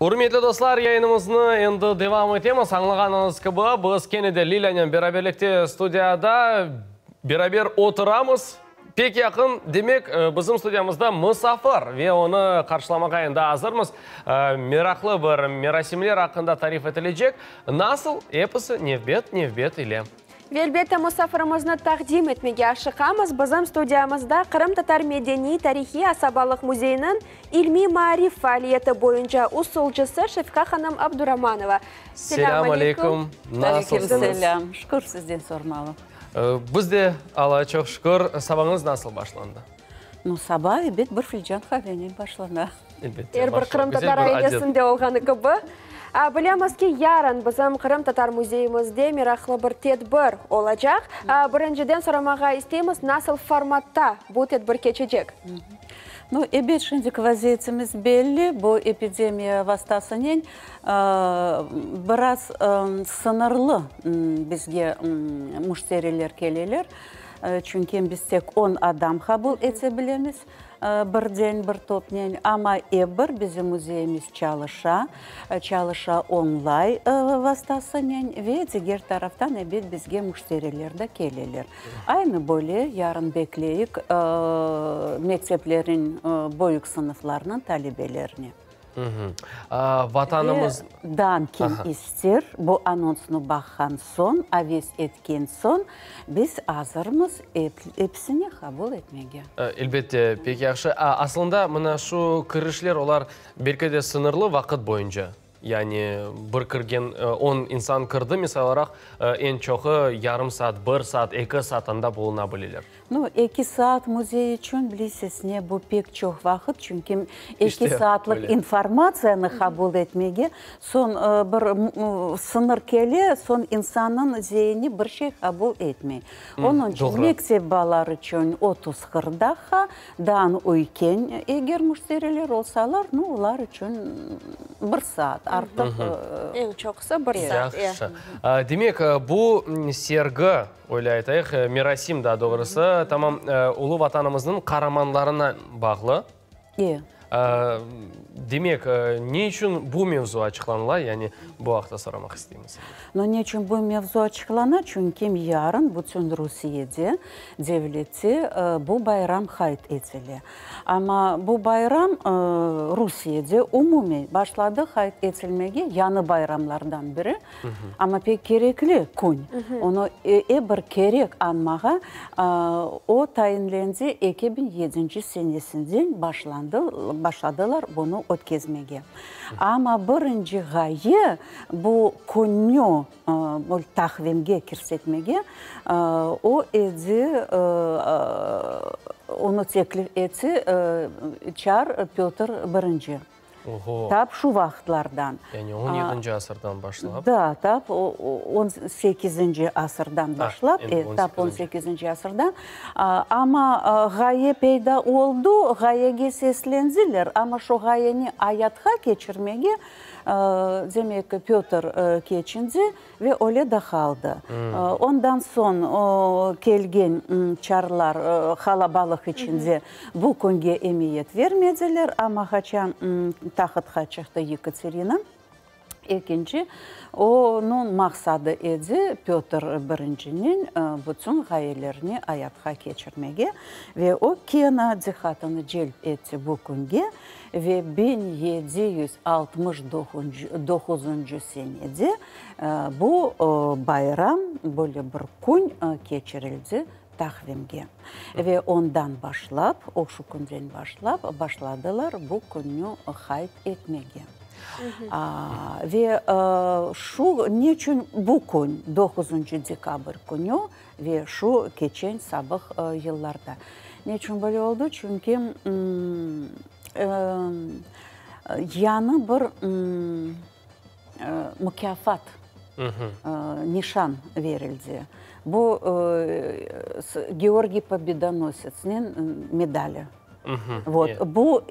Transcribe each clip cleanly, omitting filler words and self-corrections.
Ürmetli dostlar, yayınımıznı endi devam etemiz. Añlağanıñız kibi, biz kene de Lilânen beraberlikte studiyada beraber oturamız. Pek yaqın, demek, bizim studiyamızda musafir ve onı qarşılamağa endi azırmız. Meraqlı bir merasimler aqqında tarif etilecek. Nasıl? Episi nevbet-nevbet ile. Ve elbette musafirimizni taqdim etmege aşıqamız. Bizim studiyamızda Qırımtatar medeniy-tarihiy asabalıq müzeyiniñ ilmiy-maarif faaliyeti boyunca usulcısı Şefika hanım Abduramanova. Selâm aleyküm! Nasılsıñız? Aleyküm selâm! Şükür, sizden sormalı. Biz de, Allağa çoq şükür. Sabañız nasıl başlandı? Nu, saba, ebet, bir filcan qavenen başlana. Elbette, Er bir qırımtatar ailesinde olğanı kibi. Bilemiz ki, yarın bizim Qırımtatar müzeyimizde meraqlı bir tedbir olacaq. Birinciden soramağa isteymiz, nasıl formatta bu tedbir keçecek? Nu, ebet, şimdiki vaziyetimiz belli, bu epidemiya vastasınen biraz sıñırlı bizge müşteriler keleler. Çünki biz tek on adam qabul ete bilemiz. Birden bir topnen, amma ep bir bizim müzeyimiz çalışa, çalışa onlay vastasınen ve diger taraftan, ebet, bizge müşteriler de keleler. Aynı böyle yarın bekleyik mekteplerin böyük sınıflarınıñ talebelerini. Vatanımız. Ve dan kim ister, bu anonsnı baqqan soñ, aves etken soñ, biz azırmız episini qabul etmege. Elbette, pek yahşı. Aslında, mına şu kirişler, olar belki de sıñırlı vaqıt boyunca. Yani bir kirgen on insan kirdi, misal olaraq, eñ çoqu yarım saat, bir saat, eki saat anda buluna bileler. Nu, eki saat müzey içün, bilesiz ne, bu pek çoq vaqıt, çünki eki saatlıq informatsiyanı qabul etmege, soñ bir sıñır kele, soñ insannıñ zeini bir şey qabul etmey. Onıñ içün mektep balaları içün 30-40 daqqa, Daan üyken eger müşteriler olsalar, nu, olar içün bir saat, artıq. Eñ çoqusı bir saat, e. Yahşı. Demek, bu sergi, öyle aytayıq, merasim daa doğrusı, tamam ulu Vatanımıznıñ qaramanlarınen bağlı. E. Demek, ne içün bu mevzu açıqlanıla, yani bu aqta soramaq isteymiz. No, ne içün bu mevzu açıqlana? Çünki yarın bütün Rusiyede, devlette bu bayram qayd etile. Amma bu bayram Rusiyede umumiy başladı qayd etilmege, yañı bayramlardan biri. Amma pek kerekli kün. Onı ep bir kerek añmağa. O tayinlendi 2007 senesinden başlandı, başladılar bunı ötkezmege. Amma birinci ğaye bu künni böyle taqvimge kirsetmege, o edi, onı teklif etti çar Pötr birinci. Oho. Tap şu vaqıtlardan. Yani on yedinci asırdan başlap. Da, tap on sekizinci asırdan başlap, tap on sekizinci asırdan. Amma ğaye peyda oldu, ğayege seslendiler, amma şu ğayeni ayatqa keçirmege, demek ki, Pötr keçindi ve öyle de qaldı. Ondan soñ kelgen çarlar qalabalıq içinde bu künge emiyet vermediler, amma qaçan tahtqa çıqtı Yekaterina Ekinci, onıñ maqsadı edi Pötr Birinciniñ bütün ğayelerini ayatqa keçirmege ve o kene diqqatını celp etti bu künge ve 1769-cı senede bu bayram, böyle bir kün keçirildi taqvimge. Ve ondan başlap, o şu künden başlap, başladılar bu künni qayd etmege. Ve şu neçün bu kün, doquzıncı dekabr künü ve şu keçen sabıq yıllarda. Neçün böyle oldı? Çünki yañı bir mukâfat, nişan verildi. Bu Georgiy Pobedonosetsniñ medali. Vot, bu,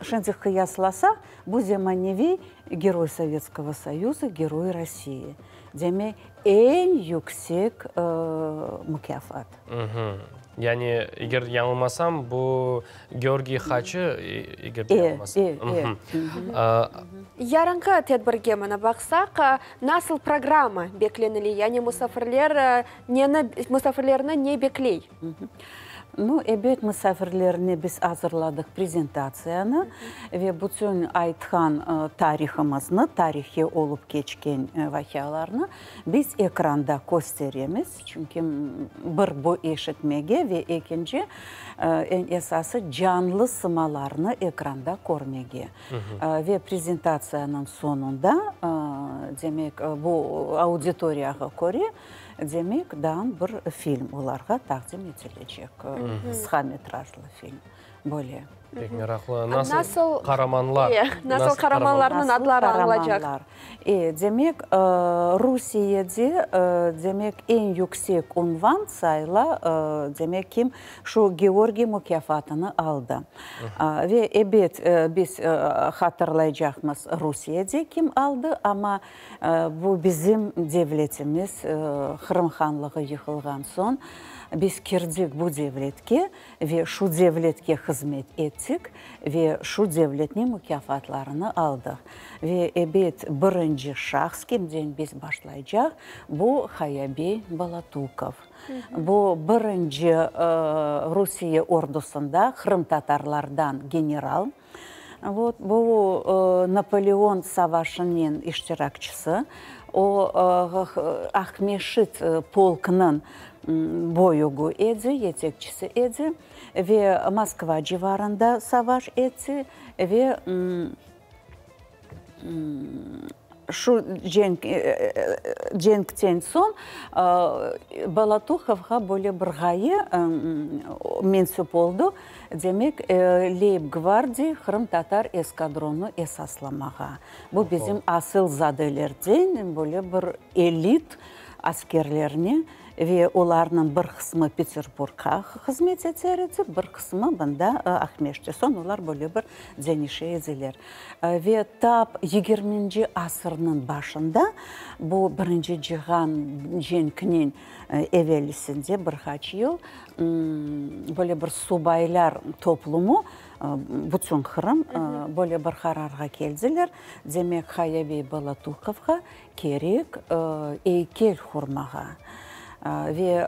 şimdi qıyaslasaq, bu zemaneviy Geroy Sovetskogo Soyuza, Geroy Rossiyi. Demek, eñ yüksek mukâfat. Yani, eger yañılmasam, bu Georgiy haçı, eger yañılmasam. Yarınki tedbirge mına baqsaq, nasıl programma beklenile, yani musafirler neni, musafirlerni ne bekley? Nu, ebet, musafirlerni biz azırladıq prezentatsiyanı ve bütün aytqan tarihımıznı, tarihe olıp keçken vaqialarnı biz ekranda kösteremiz. Çünki bir bu eşitmege ve ekinci, eñ esası, canlı sımalarnı ekranda körmege. Ve prezentatsiyanıñ soñunda, demek, bu auditoriyağa köre, demek, daa bir film olarğa taqdim etilecek, qısqa metrajlı film, böyle. Pek meraqlı. Nasıl qaramanlar? Nasıl qaramanlarnıñ adları añılacaq? Demek, Rusiyede, demek, eñ yüksek unvan sayıla, demek, kim şu Georgiy mukâfatını aldı. Ve, ebet, biz hatırlaycaqmız, Rusiyede kim aldı, amma bu bizim devletimiz, Qırım hanlığı yıqılğan soñ, biz kirdik bu devletke Ve şu devletke hızmet ettik ve şu devletniñ mukâfatlarını aldıq. Ve, ebet, birinci şahs kimden biz başlaycaq, bu Hayabey Balatukov. Bu birinci Rusiye ordusında qırımtatarlardan general. Vot, bu Napoleon savaşınen iştirakçisi. O, Aqmeşit polkınıñ böyügi edi, yetekçisi edi ve Moskva civarında savaş etti ve Şu cenk, cenkten soñ Balatuhovğa böyle bir ğaye mensüp oldı, demek, Leyb-gvardiya qırımtatar eskadronı esaslamağa. Bu bizim asılzadelerden böyle bir elit askerlerni Ve olarnıñ bir qısmı Peterburgqa hızmet eter edi, bir qısmı mında Aqmescitte. Soñ olar böyle bir deñişe ediler. Ve tap yigirminci asırnıñ başında, bu Birinci cihan cenkiniñ evelisinde bir qaç yıl, böyle bir subaylar toplumı, bütün Qırım böyle bir qararğa keldiler, demek, Hayabey Balatuhovğa Kerek eykel qurmağa. Ve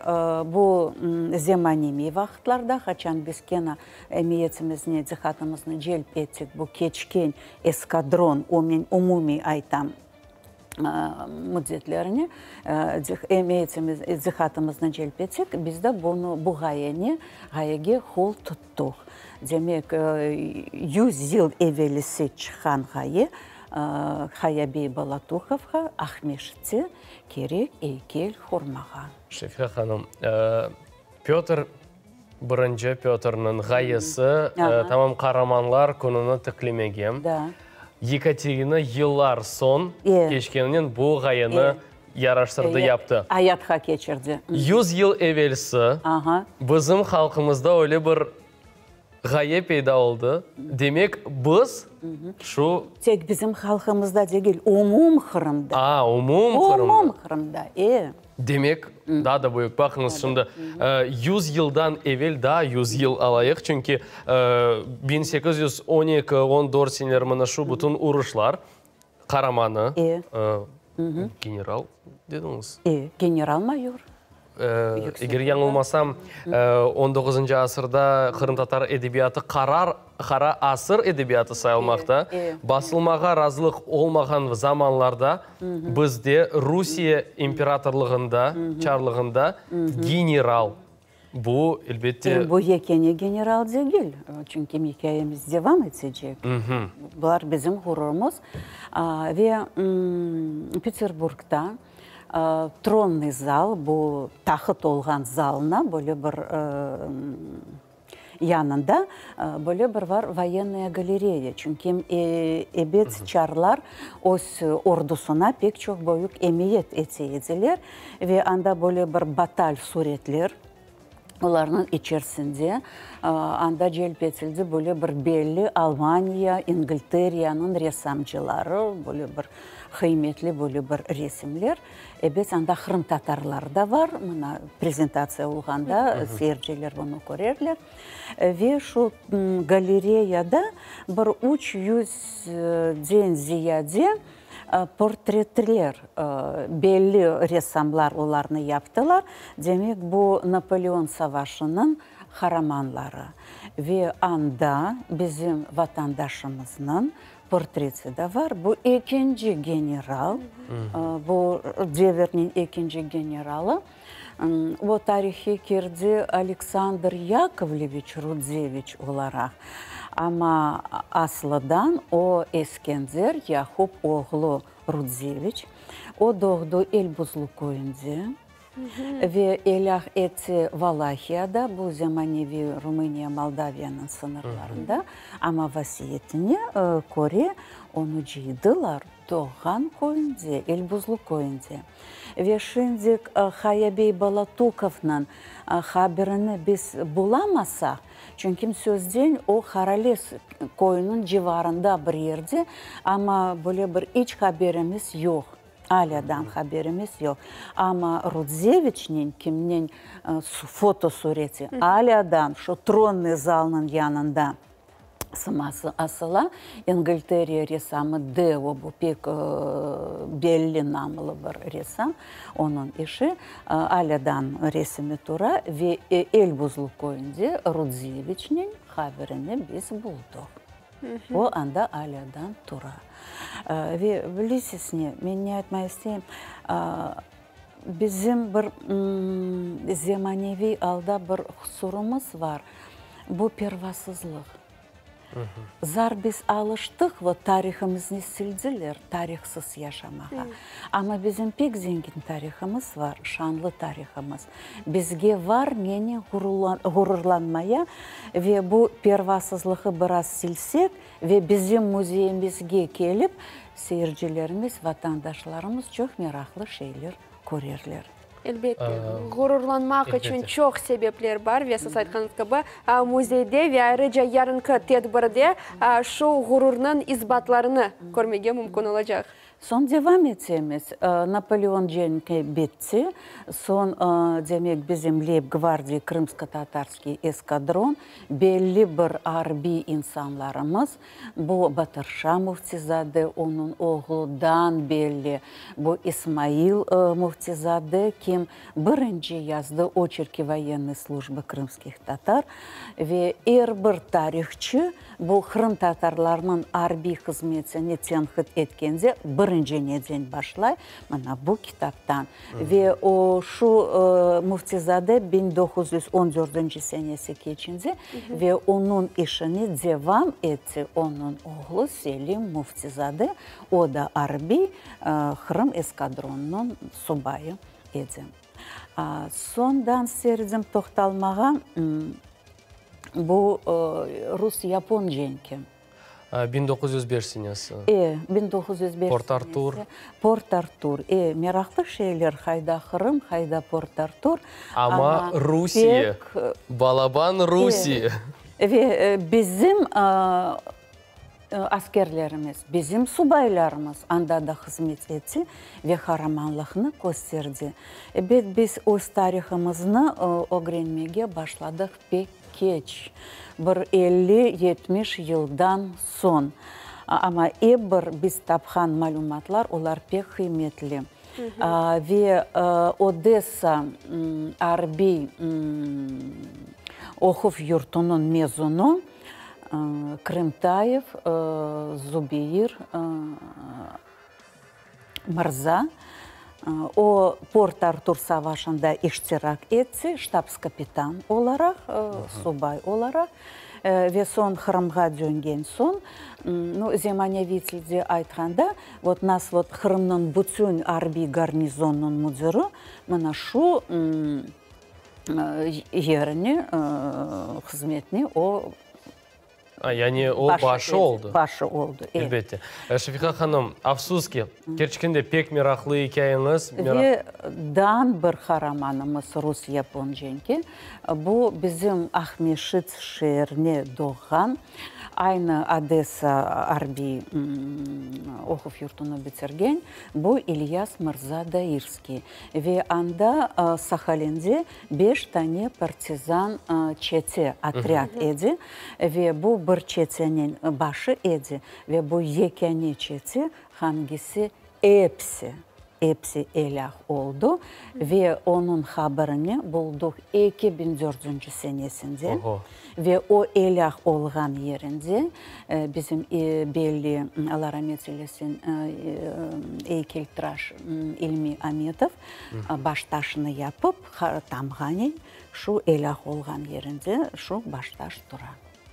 bu zemanemiy vaqıtlarda, qaçan biz kene emiyetimizni, diqqatımıznı celp ettik bu keçken eskadron, o men umumiy aytam, müddetlerine, emiyetimiz, diqqatımıznı celp etsek, biz de bunı, bu ğayeni, ğayege qol tuttuq. Demek, 100 yıl evelisi çıqqan ğaye Hayabey Balatuhovğa Aqmescitte kerek eykel qurmağa. Şefiqa hanım, Pötr Birinci Pötrniñ ğayesi, tamam Qaramanlar kününi tiklemege. Yekaterina yıllar soñ keçkeninen bu ğayeni yaraştırdı, yaptı. Ayatqa keçirdi. 100 yıl evelsi bizim halqımızda öyle bir ğaye peyda oldı. Demek, biz şu. Tek bizim halqımızda degil, umum Qırımda. A, umum Qırımda. Umum Qırımda, e. Demek, daa da büyük. Baqıñız, şimdi 100 yıldan evel daa 100 yıl alayıq, çünki 1812, on dört seneleri mına şu bütün uruşlar qaramanı, general dediñiz? E, general-mayor. Eger yañılmasam, on doquzıncı asırda qırımtatar edebiyatı qarar, qara asır edebiyatı sayılmaqta. Basılmağa razılıq olmağan zamanlarda bizde Rusiye imperatorlığında, çarlığında general, bu, elbette. Bu yekâne general degil, çünki ikâyemiz devam etecek. Bular bizim ğururımız. Ve Peterburgda Tronnıy zal, bu taht olğan zalına böyle bir yanında böyle bir var voyennaya galereya. Çünki ebet çarlar öz ordusına pek çoq büyük emiyet ete ediler ve anda böyle bir batal suretler. Olarnıñ içersinde anda celp etildi böyle bir belli Almaniya, İngilteriyanıñ ressamcıları, böyle bir qıymetli böyle bir resimler. Ebet, anda qırımtatarlar da var, mına, prezentatsiya olğanda seyirciler bunı körerler. Ve şu galereyada bir 300-den ziyade Portretler, belli ressamlar olarnı yaptılar. Demek, bu Napoleon savaşınıñ qaramanları. Ve anda bizim vatandaşımıznıñ portreti de var. Bu ekinci general, bu devirniñ ekinci generalı. O tarihe kirdi Aleksandr Yakovleviç Rudzeviç olaraq, amma aslıdan o Eskender Yaqub oğlu Rudzeviç. O doğdı Elbuzlu köyünde ve elâq etti Valahiyada, bu zemaneviy Rumıniya-Moldaviyanıñ sıñırlarında, amma vasiyetine köre onı cıydılar doğğan köyünde, Elbuzlu köyünde. Ve şimdik Hayabey Balatukovnıñ haberini biz bulamasaq, çünki sözden o Harales köyüniñ civarında bir yerde, amma böyle bir iç haberimiz yoq, alâdan haberimiz yoq. Amma Rudzeviçniñ kimniñ fotosureti alâdan şu Tronnıy zalnıñ yanında sıması asıla. İngilteriya ressamı Deo, bu pek belli, namlı bir ressam, onıñ işi, alâdan resimi tura ve Elbuzlu köyünde Rudzeviçniñ qabirini biz buldıq. O anda alâdan tura. Ve bilesiz ne, men ne aytmaq isteyim, bizim bir zemaneviy alda bir husurımız var. Bu pervasızlıq. Zar biz alıştıq, vot, tarihımıznı sildiler, tarihsız yaşamağa. Amma bizim pek zengin tarihımız var, şanlı tarihımız. Bizge var nenen ğururlanmaya ve bu pervasızlığı biraz silsek ve bizim müzeyimizge kelip, seyircilerimiz, vatandaşlarımız çoq meraqlı şeyler körerler. Elbette, ğururlanmaq içün çoq sebepler bar ve siz aytqanıñız kibi, müzeyde ve ayrıca yarınki tedbirde şu ğururnıñ isbatlarını körmege mümkün olacaq. Soñ devam etemiz. Napoleon cenki bitti. Soñ, demek, bizim Leyb-gvardiya krımsko-tatarskiy eskadron, belli bir arbiy insanlarımız, Bu Batırşa Müftizade, onıñ oğlu Dan belli, bu İsmail Müftizade, kim birinci yazdı Oçerki voyennıy slujbı krımskih tatar ve er bir tarihçı bu qırımtatarlarnıñ arbiy hızmetini tenqit etkende birinci neden başlay? Mına bu kitaptan. Ve o, şu Müftizade 1914-nci senesi keçindi ve onıñ işini devam etti onıñ oğlu Selim Müftizade, o da arbiy Qırım eskadronınıñ subayı edi. Soñdan serdim toqtalmağa bu rus-yapon cenki. 1905 senesi. E, 1905 Port-Artur. senesi. Port-Artur. E, meraqlı şeyler, hayda Qırım, hayda Port-Artur. Amma Rusiye, pek, balaban Rusiye. E, ve bizim askerlerimiz, bizim subaylarımız anda da hızmet etti ve qaramanlıqnı kösterdi. Ebet, biz öz tarihımıznı ögrenmege başladıq pek keç, bir elli-yetmiş yıldan soñ. Amma ep bir biz tapqan malümatlar, olar pek qıymetli. Ve Odessa arbiy oquv yurtunıñ mezunı Krımtayev Zubeyir Mırza, o, Port-Artur savaşında iştirak etti, ştabs-kapitan olaraq, subay olaraq ve soñ Qırımğa döngen soñ, nu, zemaneviy tilde aytqanda, vot nas vot Qırımnıñ bütün arbiy garnizonınıñ müdiri mına şu yerini, hızmetni o. A, yani o başı oldı. Başı oldı, e. Elbette. Şefiqa hanım, afsus ki, kerçekten de pek meraqlı ikâyeñiz. Ve daa bir qaramanımız rus-yapon cenki, bu bizim Aqmeşit şeerine doğğan, aynı Odessa arbiy oquv yurtunı bitirgen, bu İlyas mırza Dairskiy. Ve anda Sahalinde beş tane partizan çete, otrâd, edi ve bu bir çeteniñ başı edi ve bu yekâne çete, hangisi episi, episi elâk oldu ve onıñ haberini bulduq 2004-nci senesinde ve o elâk olğan yerinde bizim belli, Alla ramet eylesin, eykeltıraş İlmi Ametov baştaşını yapıp, tamğanen şu elâk olğan yerinde şu baştaş tura.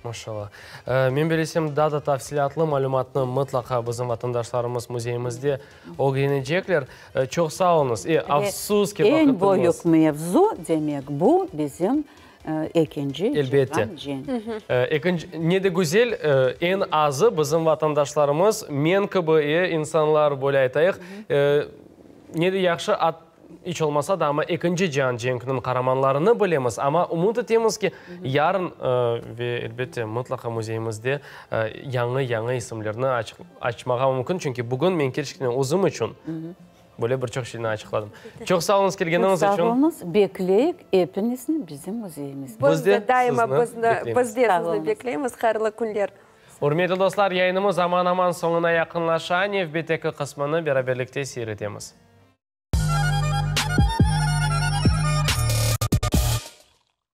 Maşallah. Men bilesem, daa da tafsilâtlı malümatnı mıtlaqa bizim vatandaşlarımız müzeyimizde ögrenecekler. Çoq sağ oluñız. E, afsus ki, vaqıtımız. Eñ büyük mevzu, demek, bu bizim ekinci Elbette. Ekinci, ne de güzel, eñ azı bizim vatandaşlarımız, men kibi, e, insanlar, böyle aytayıq, ne de yahşı, İç olmasa da, amma Ekinci cian cenkiniñ qaramanlarını bilemiz. Amma ümüt etemiz ki, yarın ve, elbette, mıtlaqa müzeyimizde yañı-yañı isimlerni açmağa mümkün. Çünki bugün men kerçekten özüm içün böyle bir çoq şeyni açıqladım. Çoq sağ oluñız kelgeniñiz içün. Çoq sağ oluñız. Bekleyik epiñizni bizim müzeyimizde. Biz de daima biz de sizni bekleymiz. Hayırlı künler. Ürmetli dostlar, yayınımız aman-aman soñuna yaqınlaşa. Nevbetteki qısmını beraberlikte seyir etemiz.